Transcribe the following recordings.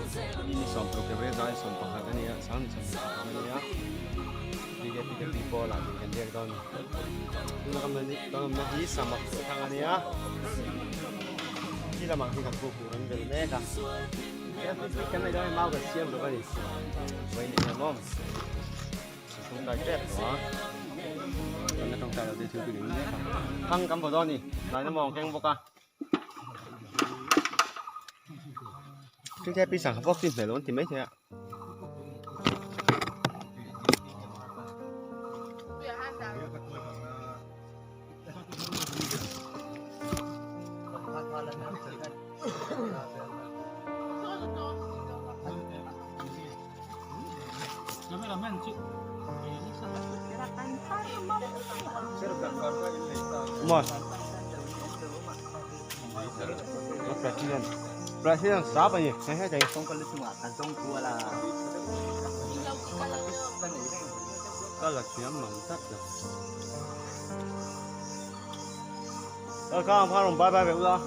Ni 16 leh zai 11 a ni a, sang ni 21 a ni a. BKPKP pawlah tih kan biak dawn a ni. Tuna kan awmna hi samak thang a ni a, khi lamah khi kan puk tur an vel mek a. Kan nei dawn a mau kan siam lo a ni. Vawiin eng emaw kan tawngtai tep tawh a, kan la tawngtai lo te thil chu ring mek a. Thang kan vaw dawn a ni, laina mawng keng bawk a. Thil pi sangha pawh khi hmel an ti maithei a. Maw President President sap a ni he he thei ka la thiam mang tlat lo Ờ không, không bye bye về ula.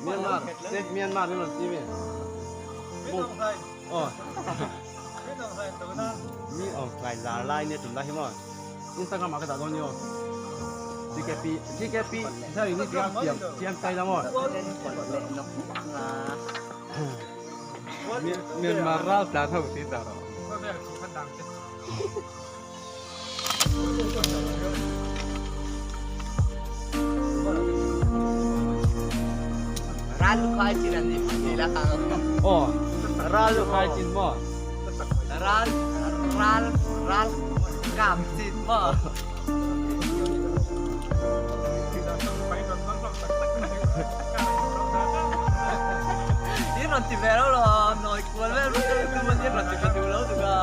Myanmar, Myanmar ni lo ti mi. Ờ. Mi ong lai la lai ne tun lai hi mo. Instagram ah ka dah dawn ni aw. GKP GKP thar in ni tiang tiang tiang tai la mo. Myanmar ral tlan ho ti dah rawh. Ral khai chin an ni ti la Aw, ral khai chin maw? Ral ral ral kam chin maw? In rawn ti ve lo lo, nawi kual vel vel tum an in rawn ti ve duh lo tuk a.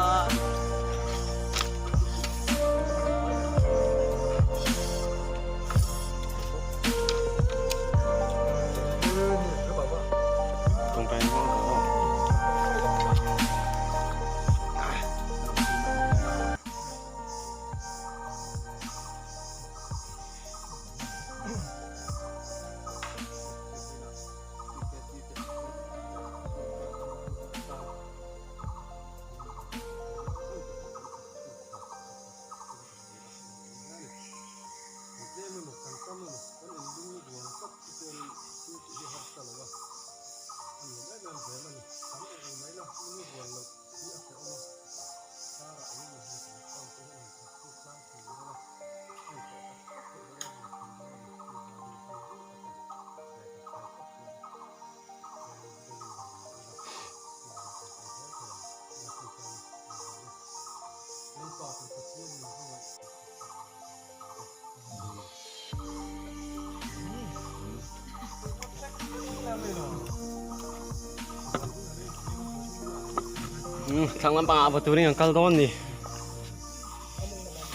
Thlang lampangah va turin an kal dawn ni.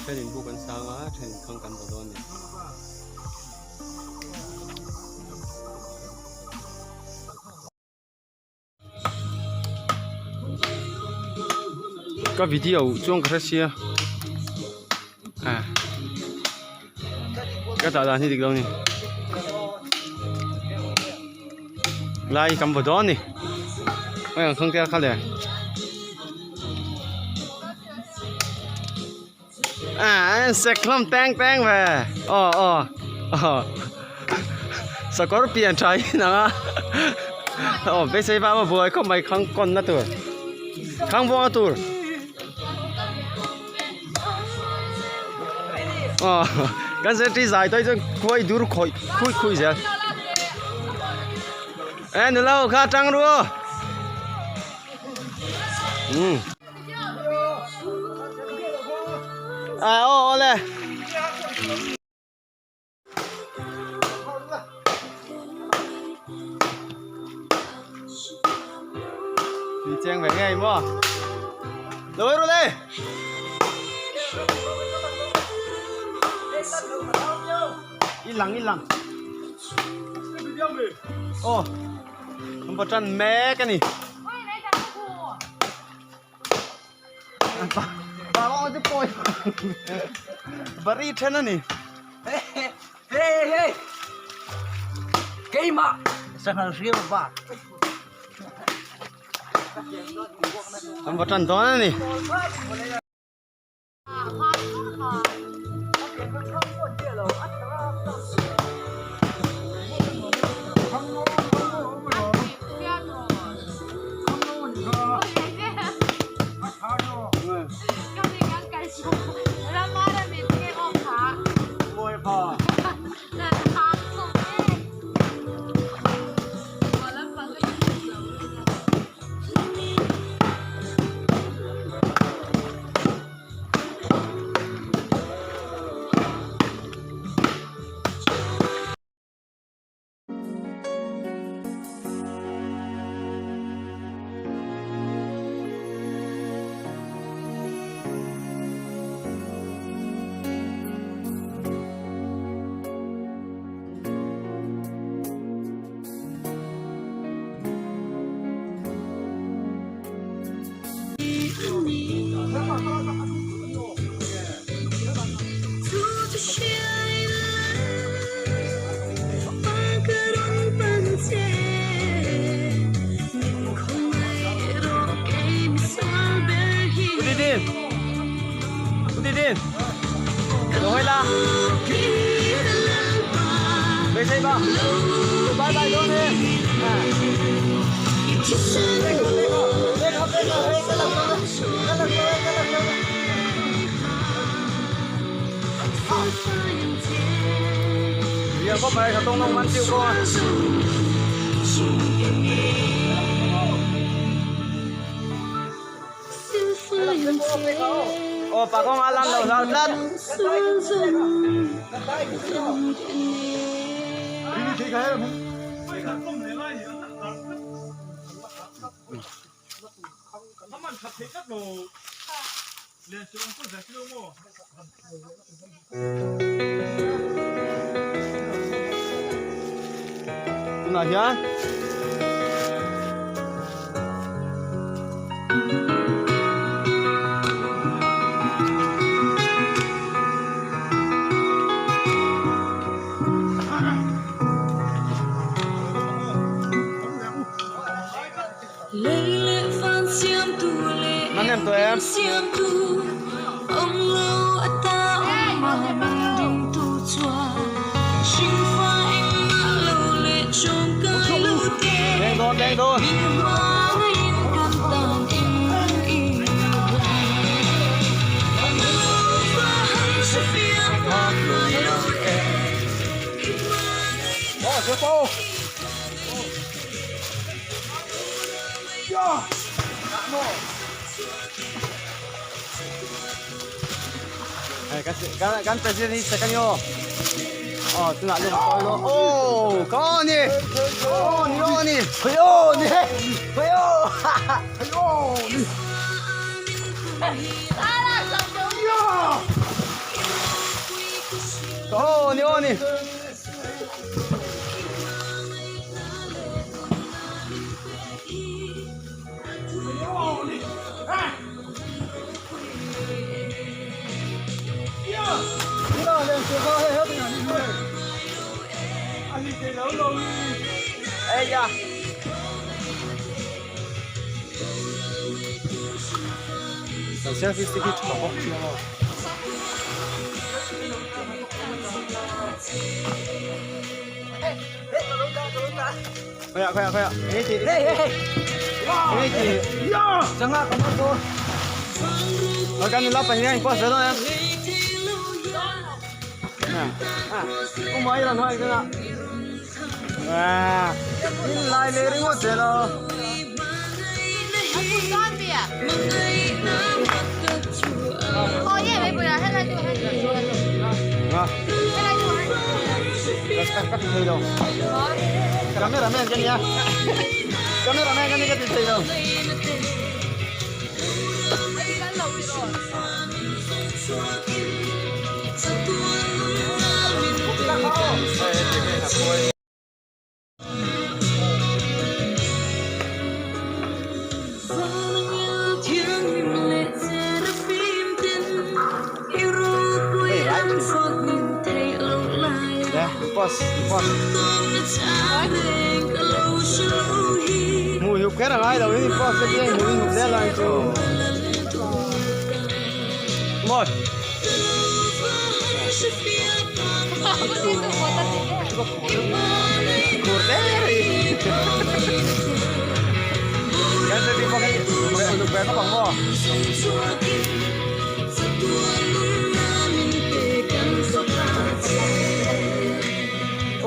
Thenin buk an sang a, thenin khang kan va dawn ni. Ka video chuan ka hre sia ah ka dah dan hi dik lo ni lai kan vaw dawn ni hei ang thlang te a kha le ah sek hlawm teng teng ve aw aw aw sakawr pian tha hi nang a aw beisei vang a buai khawp mai khang kawn na tur khang vawng a tur aw kan zirtir zai tawh hi chuan khuai dur khawih khui khui zel e nula ho kha tang ru umm. À ô ô le. Đi chen về ngay mà. Rồi rồi đây. Ít lăng ít lăng. Ô. Không có chân mẹ cái này. Bari then a ni. Hey hey. Keimah sanghal hriam a pa. Kan va tan dawn a ni. Tunah hian Nan em tawh em? Leng dawn, leng dawn. Kan kan president hi second yo. Oh, tunah lung tawi lo. Oh, ka ni. Oh, ni oh ni. Hei oh ni. Hei oh. Hei oh ni. Oh, ni oh ni. Kan selfie stick hi tha bawk chiang aw. Kaya kaya kaya. Hey hey. Sanga kamu tu. Kan nula panjang kuas dah ya. Nah, oh mai lan hoi kana. À, in lai le ringot zel a. Cắt thầy đâu. Cameraman cái nha. Cameraman cái này cái thầy đâu. Post post. Hmuh hiup kher a ngai lo in post te khi hmuh in hup zel ang chu. Mawi. Khur te ri. Kan se ti pawh hi uluk ve khawp ang maw.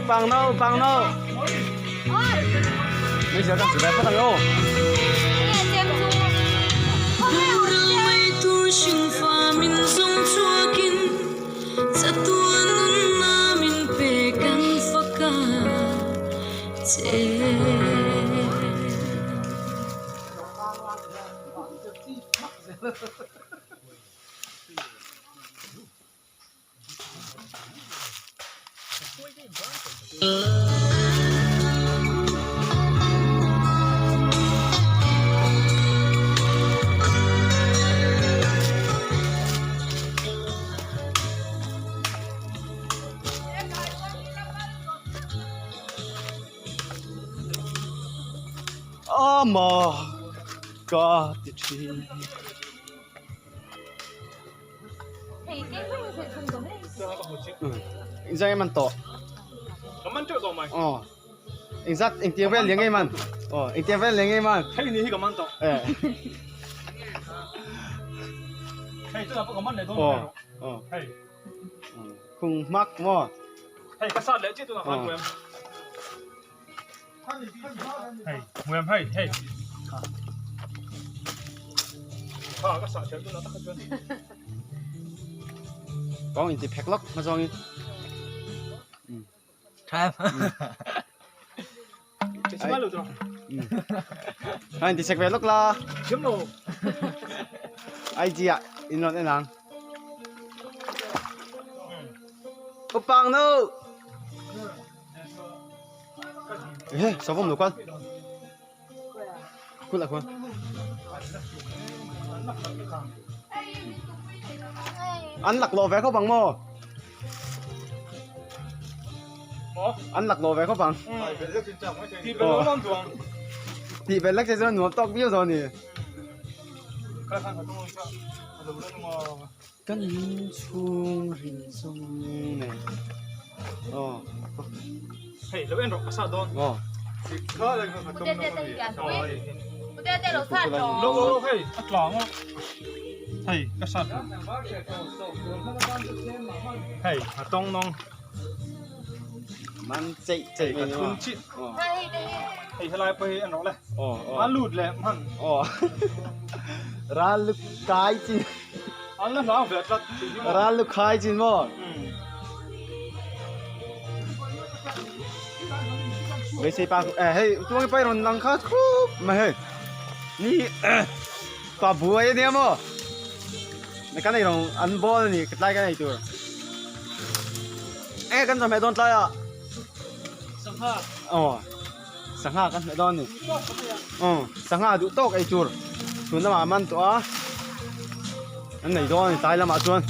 Upang no, upang no. Bây giờ đang sửa phút ang ô. Ama ka ti thin. Engzat nge man tawh? Ka man teuh tawh mai. Aw. Engzat engtiang vel lian nge man? Aw, engtiang vel lian nge man? Hei ni hi ka man tawh. Eh. Hei chutah pawh ka man leh dawn Aw, aw. Hei. Khung hmak maw? Hei ka sat leh chiah tunah khan hmuh em? Hei, hmuh em hei, hei. Kha ka sah ṭhelh tunah tak kha chuan. Kawng inti phek lawk hma zawngin. Tha em? A inti sek ve lawk la. Thiam lo. IG ah in rawn en ang. Upang no. Ehe, savawm lo kual. Kul ah khuan. An lak lawh ve khawp ang maw? An lak lawh ve khawp ang. Tih belh lek che chuan nuam tawk viau zawh a ni. Kan inchhung rin zawng nen aw. Hei lo en rawh ka sat dawn. Aw. Lo lo lo hei a tlang a. Hei ka sat. Hei a tawng nawng. Man cheih cheih ka thun chi. Hei helai pawh hi en rawh le. Aw aw. A lut leh hman. Aw. Ral lu kai chin. An la hlau ve tlat tih hi maw. Ral lu khai chin maw. Beisei pa eh hei tuang pai rawn lang kha khup mai hei. Ni pa buai ania maw. Na kan ei rawng an bawl ani ka tlai kan ei tur. Enge kan chawhmeh dawn tlai ah. Sangha. Aw. Sangha kan hmeh dawn ani. Aw sangha duh tawk ei tur. Chhun lamah a man tawh a. An nei dawn ani tlai lamah chuan.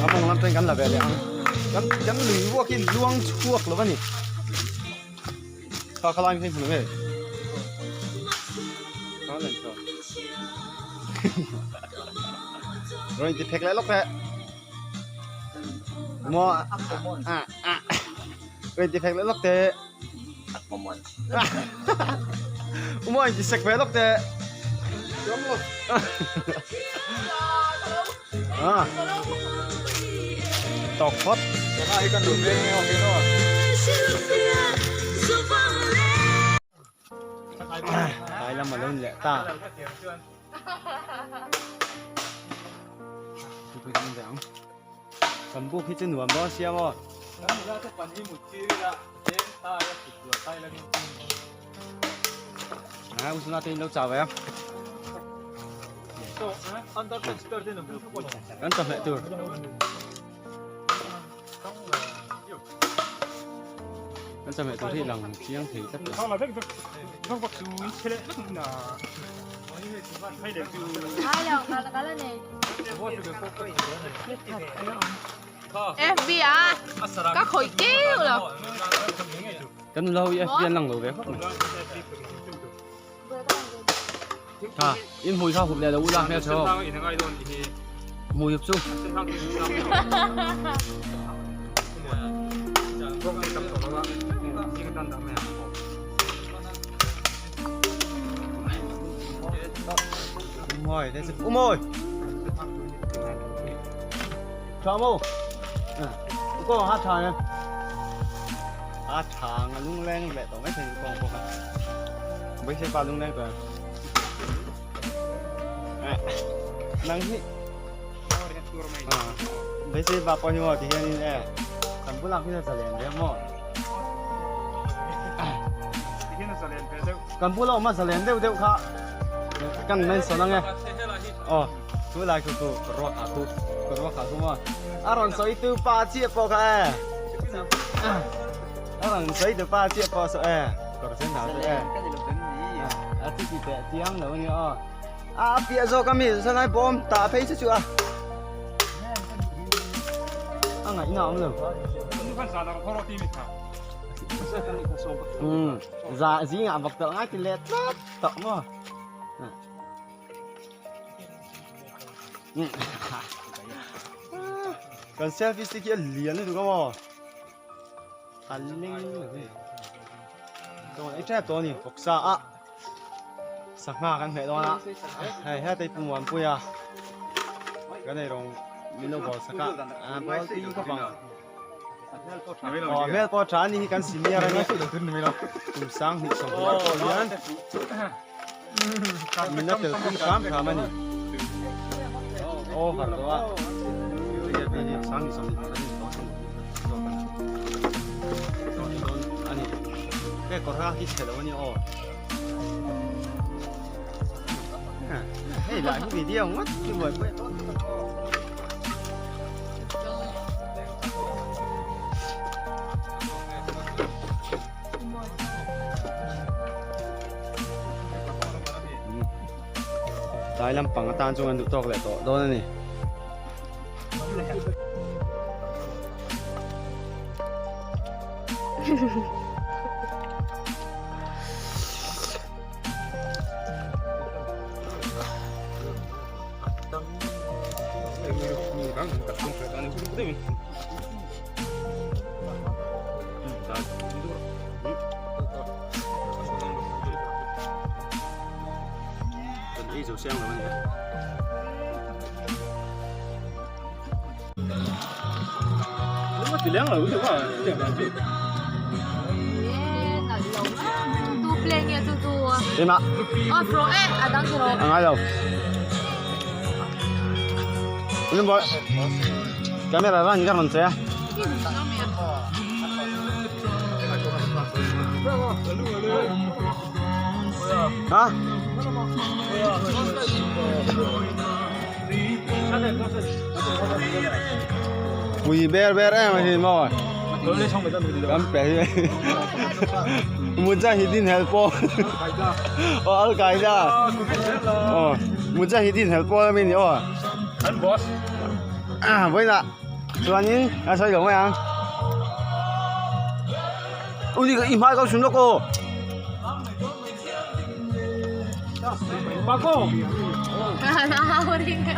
A mawng lam chuan kan la ve leh ang. Kan kan lui uak hi luang chhuak lo a ni. Kha khalai hi hmu lo nge. Kha len tawh. Rawn inti phek leh lawk teh. Maw ah ah rawn inti phek leh lawk teh. Maw inti sek ve lawk teh. Ah. Tawk phawt. Tlai lam a lo ni leh ta. Kan buk hi chu nuam dawn sia maw. A u suna te in lo chau ve a. Kan chawhmeh tur. Kan chawhmeh tur hi lang chiang thei tlat lo. FB a ka khawih keuh lo. Kan nula ho hi FB an lang lo ve khawp mai. Ha, in hmui kha hup leh lo ula hmel chho. Hmui hup chu. Umoi, đây umoi. Chào mô. Có hát trà nha. A tha nga lungleng leh tawh mai thei kawng bawk a. Beisei pa lungleng tawh em? Nang hi Beisei pa pawh hi maw ti hianin e kan bulah hian a zalen ve maw? Kan bula awm a zalen deuh deuh kha kan mention ang e. Aw chu lai khu chu ka ruak ha khu ka ruak ha khu maw? A rawn sawi tu pa chiah pawh kha e. A rawn sawi tu pa chiah pawh saw e. Kawr sen ha chu e. A chi ti teh chiang lo a nia aw. A piah zawk a mi sanai bawm tah phei chu chu a. A ngaihna awm lo. Um za zingah vak tawh ngai ti leh tlat tawh maw. Kan selfie stick hi a lian lutuk a maw a leng dawn ei tep tawh a ni vawksa a sangha kan hmeh dawn a hei hetei pu Muanpui a kan ei rawng min lo bawl sak a a bawl tui khawp ang aw hmel pawh a tha a ni hi kan senior a nia kum sanghnih sawmhnih a pawh hian. Min a tel pui hram hram a ni. Aw har tawh a. Ani. He kawr ha hi chhe lo ani aw. Hei lah hi video ngawt hi buai pui. Tlai lampang atan chuan an duh tawk leh tawh dawn a ni. Kan ei zo siang lo a ni a. Ema. Angai lo. Ini boy. Camera ran ka ron che a. Ha? Pui ber ber em a hi maw? Kan pe hi. Mujahideen help aw. Aw Al Qaeda. Aw Mujahideen help aw ami ni aw. An boss. Ah, vawiinah chuanin a sawi lo mai ang. Ui i hmai kau chhun lawk aw. Bako. Kha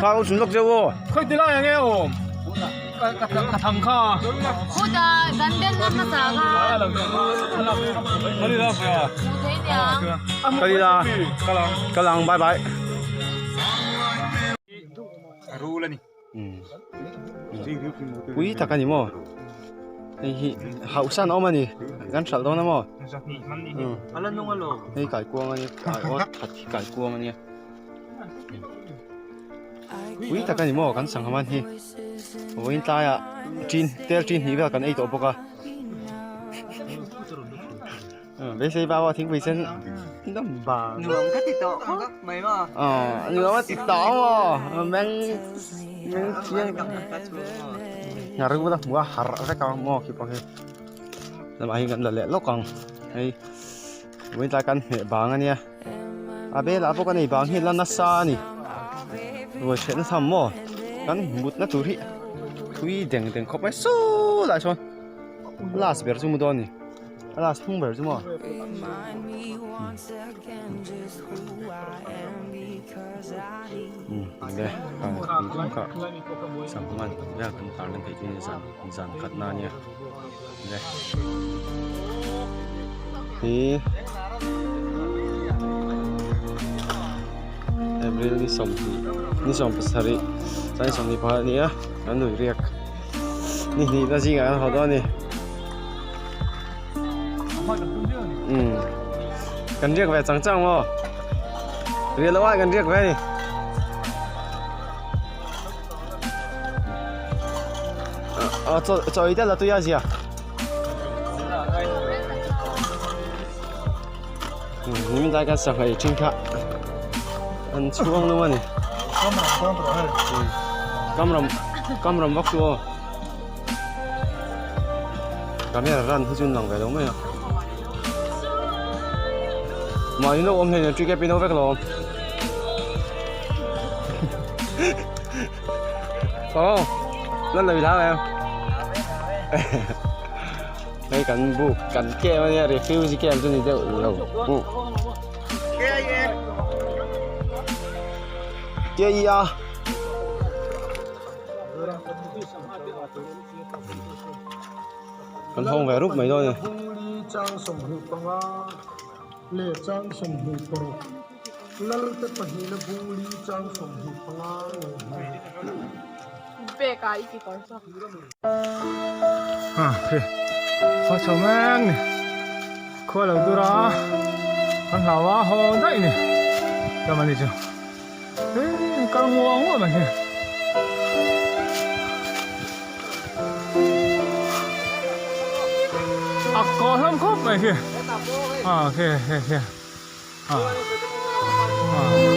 kau chhun lawk zeuh aw. Khoi ti lai ange awm. Ka ka thang kha. Khuta kan den na hmasa kha. Kali la pa. Kali la. Kalang bye bye. Rul ani. Pui tak a ni maw hei hi hauhsan a awm a ni kan hralh dawn a maw hei kaikuang a nia that hi kaikuang a nia pui tak a ni maw kan sangha man hi vawiin tlaiah ṭin tel ṭin hnih vel kan ei tawh bawk a. Beisei ba pawh thingpui sen dam bang. Nuam ka ti tawh khawp mai maw? Aw nuam a ti tawh maw? Meng meng thiang Nga ru la hmu a har vek ang maw khi pawh khi. Lamah hian kan la leh lawk ang. Hei vawiin tlai kan hmeh bang a nia. A belah pawh ka nei bang hi la nasa a ni. Ruai chhiatna tham maw? Kan mutna tur hi thui deng deng khawp mai saw lai sawn last ber chu mu dawn a ni. A last hnung ber chu maw? Le kan kha sanghan vel kan tar lan theih chu ni zan zan khat na ania le hi April ni 20 ni 17 chuan 24 a ni a kan nui riak ni hnih na zingah kan haw dawn a ni. Kan riak ve chang chang maw riak lo ah kan riak ve a ni. Ờ cho cho ý là tôi gì à? Ừ, nhưng ta cái sạc này trên khá ăn chuông luôn này. Cam rầm cam rầm vóc chua. Camera ran hi chun lang ve lo mai a. Mahni lo awm hlein tree pin ho vek lo. Có không? Rất là bị tháo em. Đây kan bu kan kem ania refugee camp chu ni deuh lo. Kia ia. Kan hawng ve rup mai dawn a ni. Kal nguah nguah mai hi. A kawh hlawm khawp mai hi. A khi khi khi. A. A.